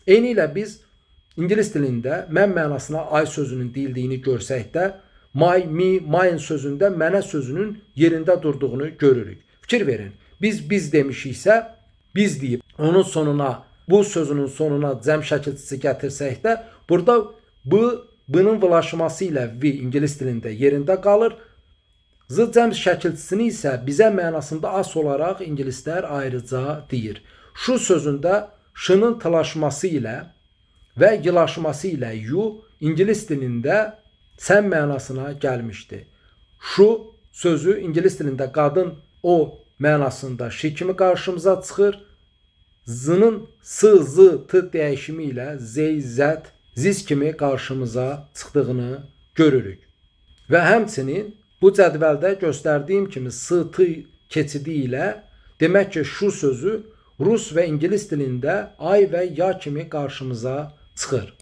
Eyni ilə biz ingilis dilində mən mənasına I sözünün deyildiyini görsək də, my, me, mine sözündə mənə sözünün yerində durduğunu görürük. Fikir verin, biz biz demişiksə, biz deyib onun sonuna, bu sözünün sonuna cəm şəkilçisi gətirsək də, burada b, b-nın vılaşması ilə v ingilis dilində yerində qalır. Z cəm şəkilçisini isə bizə mənasında us olaraq ingilislər ayrıca deyir. Şu sözündə ş-nın tlaşması ilə və yılaşması ilə you ingilis dilində sən mənasına gəlmişdi. Şu sözü ingilis dilində qadın o mənasında she kimi qarşımıza çıxır. Z-nın S, Z, T dəyişimi ilə Z, Z, ziz kimi qarşımıza çıxdığını görürük. Və həmçinin bu cədvəldə göstərdiyim kimi S, T keçidi ilə demək ki, şu sözü rus və ingilis dilində ay və ya kimi qarşımıza çıxır.